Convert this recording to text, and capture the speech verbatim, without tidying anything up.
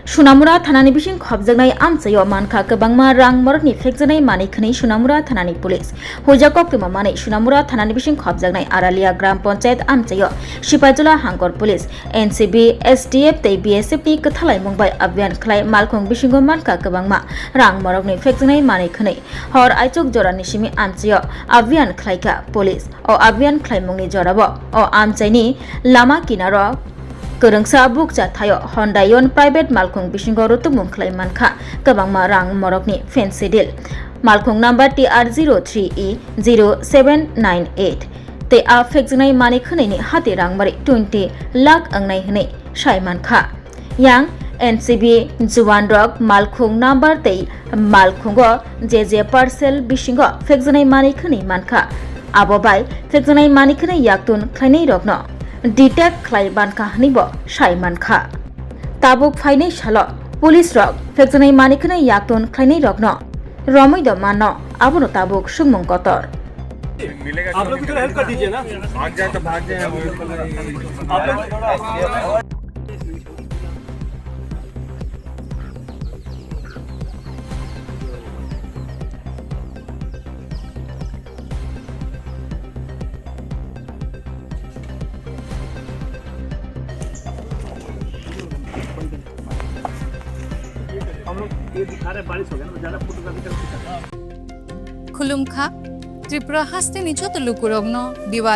Sunamura thanani bising khopjaknai amchaio mankha kwbangma rang morokni phekjaknai manwi khwnwi Sunamura thanani police. Huijak koktwma manwi Sunamura thanani bising khopjaknai Aralia Gram Panchayat amchaio Sipaijola Hangkor police, N C B, S D F tei B S F ni kwthalaimung bai abhiyan khlai malkhung bisingo mankha kwbangma rang morokni phekjaknai manwi khwnwi. Hor aichuk jorani simi amchaio abhiyan khlaikha police. O abhiyan khlaimungni jorao o amchaini lama kinaro kwrwngsa bukcha thaio Honda Yon private malkhung bisingo rutubmung khlai mankha kwbangma rang morokni fancy deal. Malkhung number T R zero three E zero seven nine eight. Tei a phekjaknai manwi khwnwini hati rangmari twenty lakh wngnai hwnwi sai mankha. Yang N C B juan rok malkhung number tei malkhungo je je parcel bisingo phekjaknai manwi khwnwi mankha. Abo bai phekjaknai manwi khwnwi yaktun khlainai rokno detect khlai mankha hwnwi bo sai mankha. Tabuk phainai salo police rok phekjaknai manwi khwnwi yaktun khlainai rokno romwi do mano, abono tabuk sukmung kotor. आप लोग भी थोड़ा हेल्प कर दीजिए ना। भाग जाए तो भाग जाए। आप लोग थोड़ा हम लोग ये दिखा रहे हैं, बारिश हो गया ना, ज़्यादा फोटोग्राफी कर। Khulumkha, Tripura hasteni joto lukurokno Diwali